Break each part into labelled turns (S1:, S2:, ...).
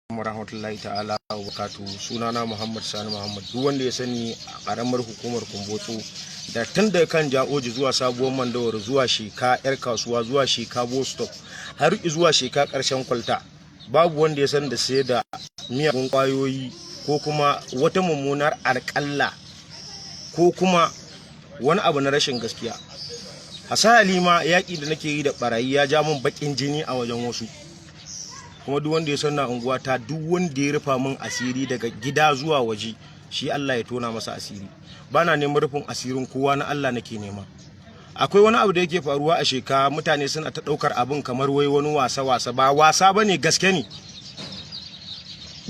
S1: Warahmatullahi ta'ala wa barakatuhu. Sunana Muhammad Sani Muhammad. Duk wanda ya sani a karamar hukumar Kumbotso, da tun da kan Ja'oji zuwa Sabuwar Mandawar, zuwa Sheka yar kasuwa, zuwa Sheka bus stop, har zuwa Sheka karshen kwalta, babu wanda ya san da sai da miyagun kwayoyi ko kuma wata mummunar alƙalla ko kuma wani abu na rashin gaskiya. Hasali ma, yaƙi da nake yi da barayi ya ja min baƙin jini a wajen wasu. Kuma duk wanda ya san na unguwa ta, duk wanda ya rufa min asiri daga gida zuwa waje, shi Allah ya tona masa asiri. Bana neman rufin asirin kowa, na Allah nake nema. Akwai wani abu da yake faruwa a Sheka, mutane suna ta daukar abin kamar wai wani wasa wasa. Ba wasa bane, gaske ne,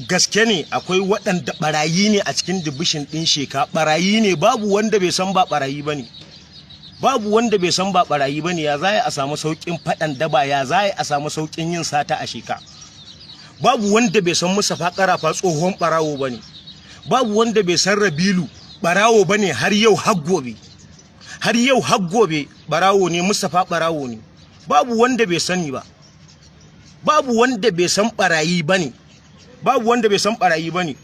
S1: gaske ne. Akwai waɗanda barayi ne a cikin dibishin ɗin Sheka, barayi ne. Babu wanda bai san ba barayi bane, babu wanda bai san ba barayi bane. Ya za a samu saukin faɗan daba? Ya za a samu saukin yin sata a Sheka? Babu wanda bai san Mustapha Karafa tsohon barawo bane. Babu wanda bai san Rabilu barawo bane. Har yau har gobe, har yau har gobe, barawo ne. Mustapha barawo ne. Babu wanda bai sani ba. Babu wanda bai san barayi bane. Babu wanda bai san barayi bane.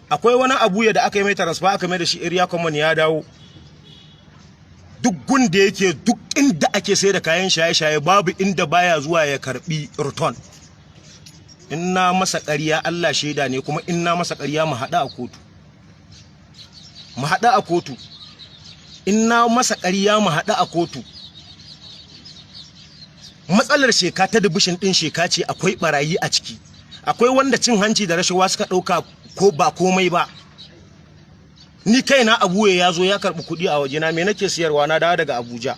S1: Akwai wani abuya da aka yi mai transfer, aka mai da shi area command, ya dawo. Duk gun da yake, duk inda ake sai da kayan shaye-shaye, babu inda baya zuwa ya karbi return. In na masa ƙarya, Allah shaida ne. Kuma in na masa ƙarya, mu haɗa a kotu, mu haɗa a kotu. In na masa ƙarya, mu haɗa a kotu. Matsalar Sheka ta dubushin ɗin Sheka ce, akwai barayi a ciki. Akwai wanda cin hanci da rashawa suka ɗauka ko ba komai ba. Ni kaina, Abuya ya zo ya karɓi kuɗi a wajena. Me nake siyarwa? Na dawo daga Abuja.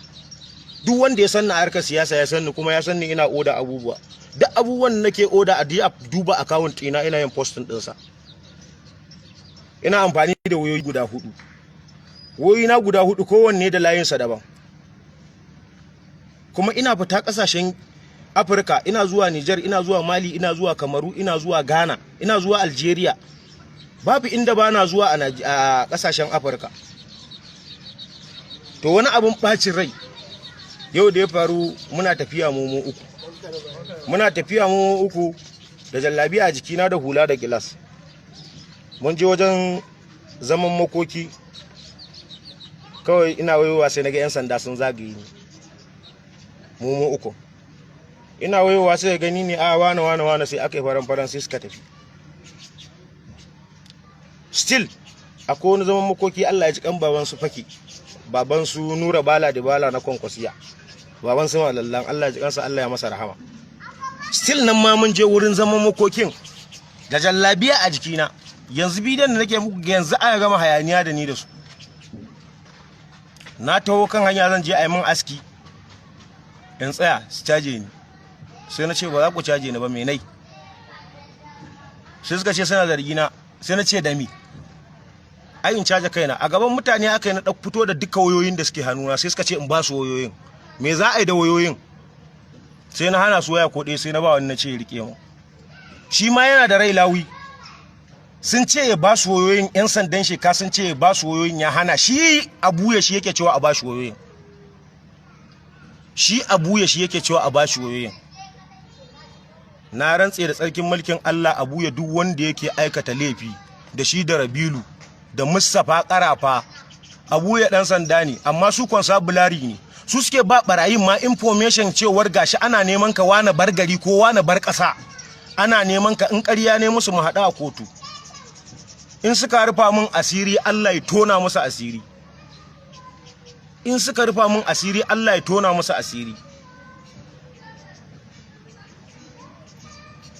S1: Duk wanda ya san na harkar siyasa ya san ni, kuma ya san ni ina oda abubuwa. Duk abubuwan da nake oda, a duba account ɗina, ina yin posting ɗinsa. Ina amfani da wayoyi guda hudu, wayoyi na guda hudu, kowanne da layinsa daban. Kuma ina fita kasashen Afirka, ina zuwa Niger, ina zuwa Mali, ina zuwa Kamaru, ina zuwa Ghana, ina zuwa Algeria. Babu inda ba na zuwa a kasashen Afirka. To, wani abun bacin rai yau da ya faru, muna tafiya mu uku, muna tafiya mu uku da jallabiya a jikina da hula da gilas. Mun je wajen zaman makoki, kawai ina wayowa sai na ga 'yan sanda sun zagaye ni. Mu uku, ina wayowa sai gani ne a wane wane wane, sai aka yi faran faran, sai suka tafi. Still akwai wani zaman makoki, Allah ya ji kan baban su Faki, baban su Nura Bala da Bala na Kwankwasiya, baban su Malallan. Allah ya ji kansa, Allah ya masa rahama. Still nan ma mun je wurin zaman makokin da jallabiya a jikina. Yanzu bidiyon da nake muku, yanzu aka gama hayaniya da ni da su. Na taho kan hanya zan je a yi min aski, in tsaya su caje ni. Sai na ce, "Ba za ku caje ni ba, me nai?" Sai suka ce suna zargi na. Sai na ce, "Da mi?" Ai in caje kaina a gaban mutane aka yi. Na fito da duka wayoyin da suke hannuna. Sai suka ce in ba su wayoyin, me za a yi da wayoyin? Sai na hana su waya ko ɗaya, sai na ba wani, na ce rike mu. Shi ma yana da rai, Lawi. Sun ce ya ba su wayoyin, yan sandan Sheka sun ce ya ba su wayoyin, ya hana. Shi Abuya shi yake cewa a ba shi wayoyin. Shi Abuya shi yake cewa a ba shi wayoyin. Na rantse da tsarkin mulkin Allah, Abuya, duk wanda yake aikata laifi da shi da Rabilu da Mustapha Karafa. Abuya dan sanda ne, amma su constabulary ne. Su suke ba barayin ma information cewar gashi ana neman ka, wani bar gari ko wani bar ƙasa, ana neman ka. In ƙarya ne musu, mu haɗu a kotu. In suka rufa min asiri, Allah ya tona musu asiri. In suka rufa min asiri, Allah ya tona musu asiri.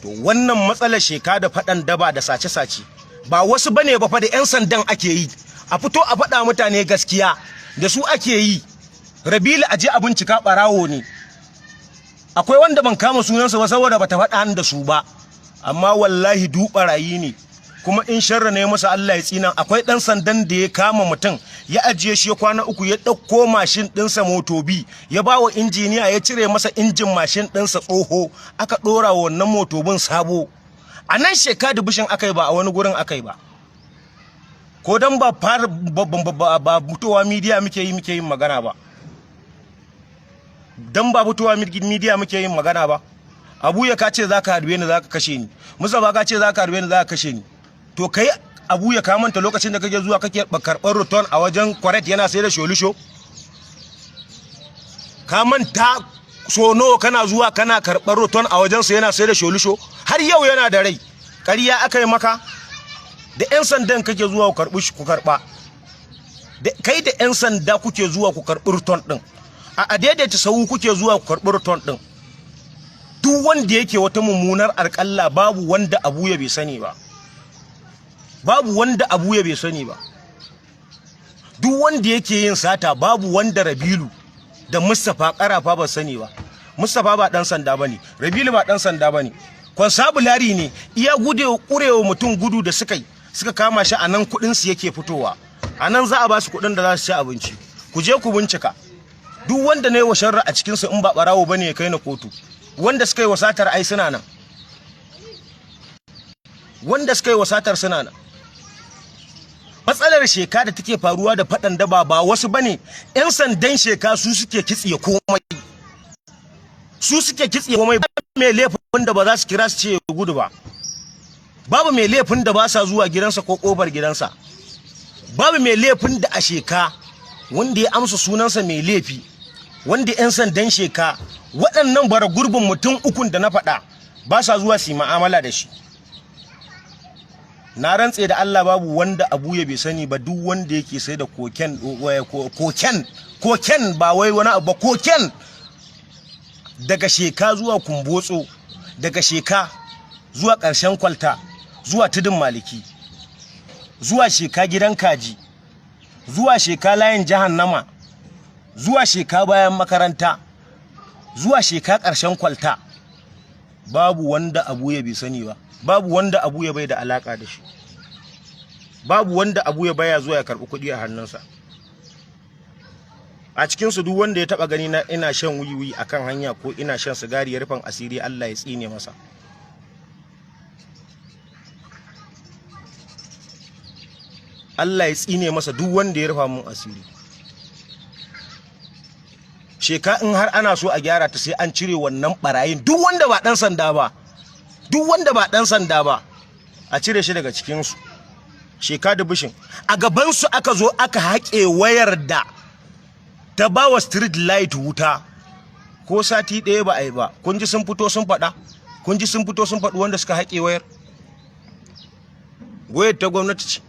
S1: To, wannan matsalar Sheka da faɗan daba da sace-sace ba wasu bane ba fa, da 'yan sandan ake yi. A fito a faɗa mutane gaskiya, da su ake yi. Rabila, aje a bincika, ɓarawo ne. Akwai wanda ban kama sunansa ba saboda bata faɗa da su ba, amma wallahi du ɓarayi ne. Kuma in sharra ne masa, Allah ya tsina. Akwai ɗan sandan da ya kama mutum, ya ajiye shi kwana 3, ya ɗauko mashin ɗinsa motobi, ya ba wa injiniya ya cire masa injin mashin ɗinsa tsoho, aka ɗora wa wannan motobin sabo. A nan Sheka dubushin aka yi, ba a wani gurin aka yi ba. Ko dan ba fara ba fitowa media muke yi muke yin magana ba, dan ba fitowa media muke yin magana ba. Abuya, ka ce za ka harbe ni, za ka kashe ni. Mustapha, ka ce za ka harbe ni, za ka kashe ni. To kai Abuya, ka manta lokacin da kake zuwa kake karɓar return a wajen Correct yana sai da sholisho? Ka manta so nawa kana zuwa kana karɓar return a wajensa yana sai da sholisho? Har yau yana da rai. Ƙarya aka yi maka? Da 'yan sandan kake zuwa ku karɓi, ku karɓa kai da 'yan sanda kuke zuwa ku karɓi return ɗin. A daidaita sahu kuke zuwa ku karɓi return ɗin. Duk wanda yake wata mummunar alƙalla, babu wanda Abuya bai sani ba, babu wanda Abuya bai sani ba. Duk wanda yake yin sata, babu wanda Rabilu da Mustapha Karafa ba sani ba. Mustapha ba dan sanda bane, Rabilu ba dan sanda bane, constabulary ne. Iya gude kurewa mutum gudu da suka yi, suka kama shi, a nan kudin su yake fitowa, a nan za a ba su kudin da za su ci abinci. Ku je ku bincika. Duk wanda ne wa sharra a cikin su, in ba barawo bane, ya kai na kotu. Wanda suka yi wasatar ai suna nan, wanda suka yi wasatar suna nan. Matsalar Sheka da take faruwa da faɗan daba ba wasu bane, 'yan sandan Sheka. Su suke kitsiye komai, su suke kitsiye komai. Ba mai laifin da ba za su kira su ce gudu ba, babu mai laifin da ba sa zuwa gidansa ko kofar gidansa, babu mai laifin da a Sheka wanda ya amsa sunansa mai laifi wanda 'yan sandan Sheka, waɗannan bara gurbin mutum ukun da na faɗa, ba sa zuwa su yi ma'amala da shi. Na rantse da Allah, babu wanda Abuya bai sani ba. Duk wanda yake sai da cocaine, cocaine, cocaine, ba wai wani abu ba, cocaine, daga Sheka zuwa Kumbotso, daga Sheka zuwa ƙarshen kwalta, zuwa Tudun Maliki, zuwa Sheka gidan kaji, zuwa Sheka layin Jahannama, zuwa Sheka bayan makaranta, zuwa Sheka ƙarshen kwalta, babu wanda Abuya bai sani ba, babu wanda Abuya bai da alaka da shi, babu wanda Abuya baya zuwa ya karɓi kuɗi a hannunsa a cikinsu. Duk wanda ya taba gani na ina shan wiwi akan hanya ko ina shan sigari ya rufan asiri, Allah ya tsine masa. Allah ya tsine masa, duk wanda ya rufa mun asiri. Sheka in har ana so a gyara ta, sai an cire wannan barayin. Duk wanda ba dan sanda ba, duk wanda ba dan sanda ba, a cire shi daga cikin su. Sheka division, a gaban su aka zo aka haƙe wayar da ta ba wa street light wuta. Ko sati ɗaya ba a yi ba, kun ji sun fito sun faɗa, kun ji sun fito sun faɗi wanda suka haƙe wayar. Wayar ta gwamnati ce,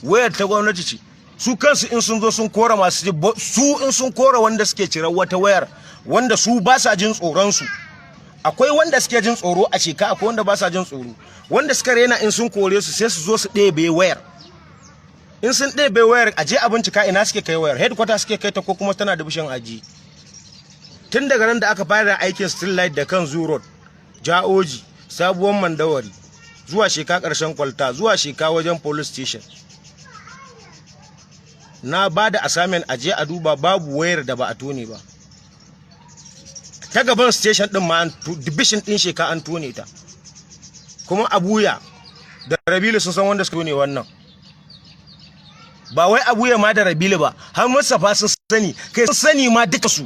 S1: wayar ta gwamnati ce. Su kansu in sun zo sun kora masu su, in sun kora wanda suke cirar wata wayar, wanda su ba sa jin tsoron su. Akwai wanda suke jin tsoro a Sheka, akwai wanda ba sa jin tsoro. Wanda suka rena, in sun kore su, sai su zo su ɗebe wayar. In sun ɗebe wayar, a je a bincika ina suke kai wayar, headquarter suke kai ta ko kuma tana division aji. Tun daga nan da aka fara aikin street light da kan Zoo Road, Ja'oji, Sabuwar Mandawari, zuwa Sheka ƙarshen kwalta, zuwa Sheka wajen police station, na ba da assignment a je a duba, babu wayar da ba a tone ba. Ta gaban station din ma, division din Sheka, an tone ta. Kuma Abuya da Rabilu sun san wanda suka tone wannan. Ba wai Abuya ma da Rabilu ba, har Mustapha sun sani. Kai, sun sani ma duka su.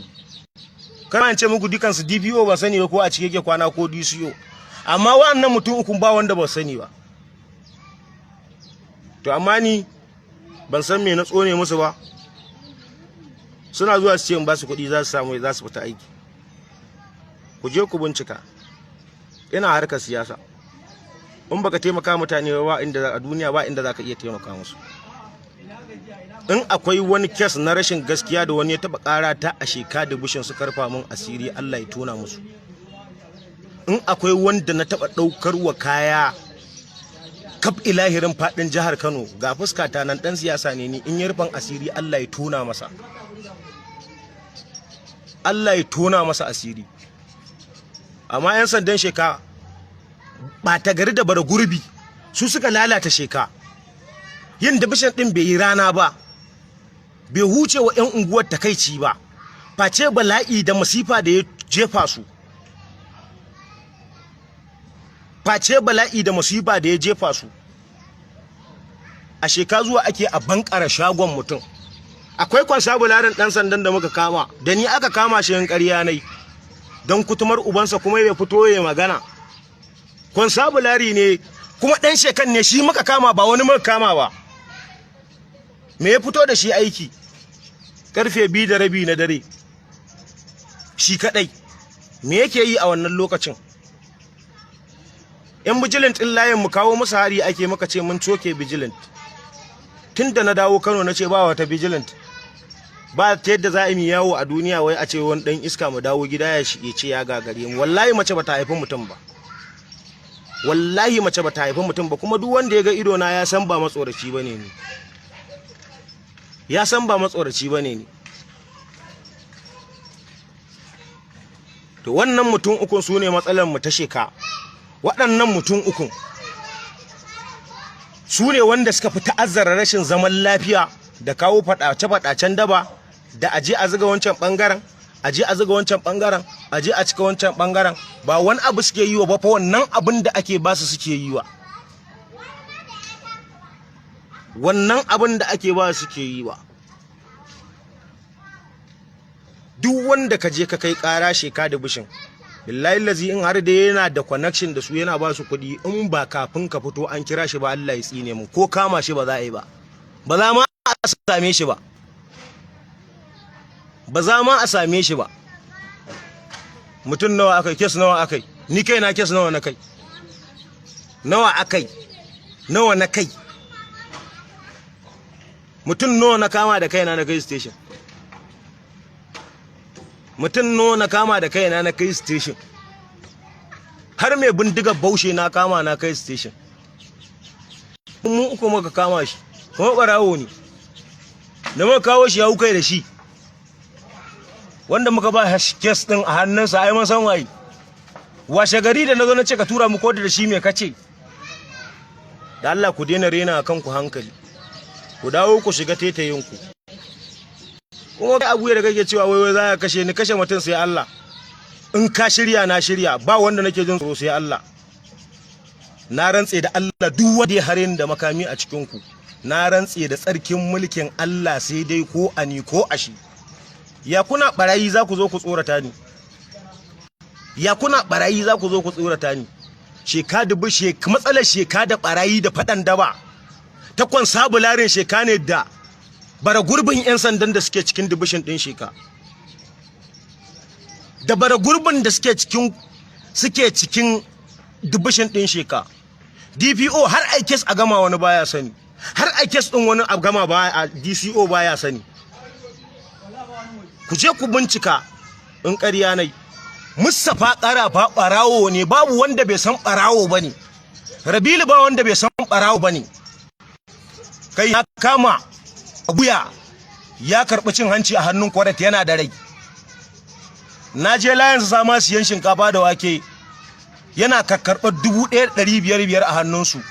S1: Kana an ce muku dukansu, DPO ba sani ba ko a cike ke kwana ko DCO, amma wa'annan mutum ukun ba wanda ba sani ba. To amma ni ban san me na tsone musu ba. Suna zuwa su ce in ba su kuɗi za su samu za su fita aiki. Ku je ku bincika. Ina harkar siyasa, in baka taimaka mutane ba inda a duniya ba inda zaka iya taimaka musu. In akwai wani case na rashin gaskiya da wani ya taba kara ta a Sheka division su karfa mun asiri, Allah ya tona musu. In akwai wanda na taba daukar wa kaya kaf ilahirin fadin jihar Kano, ga fuska ta nan, dan siyasa ne ni, in ya rufan asiri, Allah ya tona masa, Allah ya tona masa asiri. Amma yan sandan Sheka ɓata gari da bara gurbi su suka lalata Sheka. Yin division din bai yi rana ba, bai huce wa 'yan unguwar takaici ba, face bala'i da masifa da ya jefa su, face bala'i da masifa da ya jefa su. A Sheka zuwa ake a bankara shagon mutum. Akwai constabulary ɗan sandan da muka kama, da ni aka kama shi, yin ƙarya nai. Don kutumar ubansa kuma ya fito ya magana. Constabulary ne kuma ɗan Shekan ne, shi muka kama, ba wani muka kama ba. Me ya fito da shi aiki karfe 2:30 na dare shi kadai? Me yake yi a wannan lokacin? Yan vigilant ɗin layin mu kawo musu hari ake, muka ce mun coke vigilant. Tun da na dawo Kano na ce ba wata vigilant, ba ta yadda za a yi yawo a duniya wai a ce wani ɗan iska mu dawo gida ya ce ya gagare mu. Wallahi mace ba ta haifi mutum ba, wallahi mace ba ta haifi mutum ba. Kuma duk wanda ya ga ido na ya san ba matsoraci bane ni, ya san ba matsoraci bane ni. To wannan mutum ukun su ne matsalar mu ta Sheka. Waɗannan mutum ukun su ne wanda suka fi ta'azzara rashin zaman lafiya da kawo faɗace-faɗacen daba, da aje a zuga wancan ɓangaren, aje a zuga wancan ɓangaren, aje a cika wancan ɓangaren. Ba wani abu suke yi wa ba fa, wannan abin da ake ba su suke yi wa, wannan abin da ake ba su suke yi wa. Duk wanda ka je ka kai ƙara Sheka da bishin, billahi lazi, in har da yana da connection da su, yana ba su kuɗi, in ba kafin ka fito an kira shi ba, Allah ya tsine mu. Ko kama shi ba za a yi ba, ba za ma a same shi ba, ba za ma a same shi ba. Mutum nawa akai? Case nawa akai? Ni kai na case nawa na kai? Nawa akai? Nawa na kai? Mutum nawa na kama da kaina na kai station? Mutum nawa na kama da kaina na kai station? Har mai bindigar baushe na kama na kai station. Mu uku muka kama shi, kuma barawo ne. Da muka kawo shi, ya kai da shi wanda muka ba case din a hannunsa, ai mun san waye. Washe gari da nazo na ce ka tura mu kotu da shi, me kace? Da Allah ku daina rena kanku hankali, ku dawo ku shiga tetayinku. Kuma kai abu da kake cewa wai wai za ka kashe ni, kashe mutum sai Allah. In ka shirya, na shirya. Ba wanda nake jin tsoro sai Allah. Na rantse da Allah, duk wanda ya hare ni da makami a cikin ku, na rantse da tsarkin mulkin Allah, sai dai ko ani ko ashi. Ya kuna barayi za ku zo ku tsorata ni? Ya kuna barayi za ku zo ku tsorata ni? Sheka dubu matsalar Sheka da barayi da fadan daba ta constabulary-n Sheka ne da bara gurbin 'yan sandan da suke cikin division din Sheka, da bara gurbin da suke cikin division din Sheka. DPO har ai case a gama wani baya sani, har ai case din wani a gama baya, DCO baya sani. Ku je ku bincika in ƙarya nai. Mustapha Ƙarafa ɓarawo ne, babu wanda bai san ɓarawo bane. Rabilu ba wanda bai san ɓarawo bane. Kai ya kama abuya ya karɓi cin hanci a hannun kwarat, yana da rai. Na je layin sama siyan shinkafa da wake, yana kakkarɓar 1500 a hannunsu.